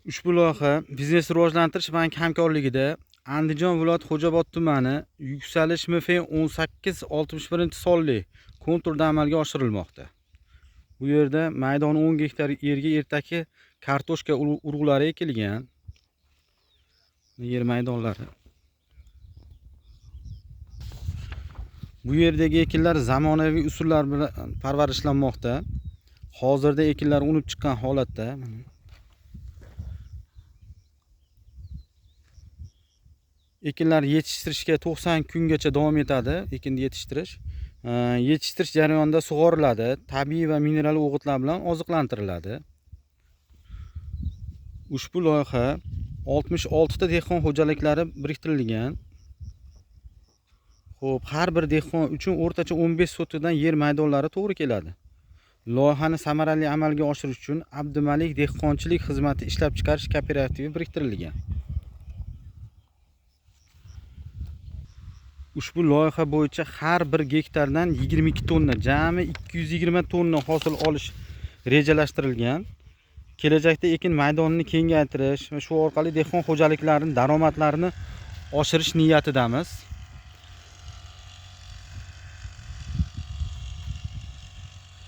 Ushbu loyiha Biznes rivojlantirish banki hamkorligida Andijon viloyati Xo'jaobod tumani Yuksalish MF 1861 sonli konturda amalga oshirilmoqda. Bu yerda maydoni 10 gektar yerga ertaki kartoshka urug'lari ekilgan. Yer maydonlari. Bu yerdagi ekinlar zamonaviy usullar bilan parvarishlanmoqda. Hozirda ekinlar unib chiqqan holatda. Ekinlar yetishtirishga 90 kungacha davom etadi, ekinni yetishtirish. Yetishtirish jarayonida sug'oriladi, tabiiy va mineral o'g'itlar bilan oziqlantiriladi. Ushbu loyiha 66 ta dehqon xo'jaliklari biriktirilgan. Xo'p, har bir dehqon uchun o'rtacha 15 sotixdan yer maydonlari to'g'ri keladi. Loyihani samarali amalga oshirish uchun Abdumalik dehqonchilik xizmati ishlab chiqarish kooperativi biriktirilgan. Ushbu loyiha bo'yicha har bir gektardan 22 tonna, jami 220 tonna hosil olish rejalashtirilgan. Kelajakda ekin maydonini kengaytirish va shu orqali dehqon xo'jaliklarining daromadlarini oshirish niyatidamiz.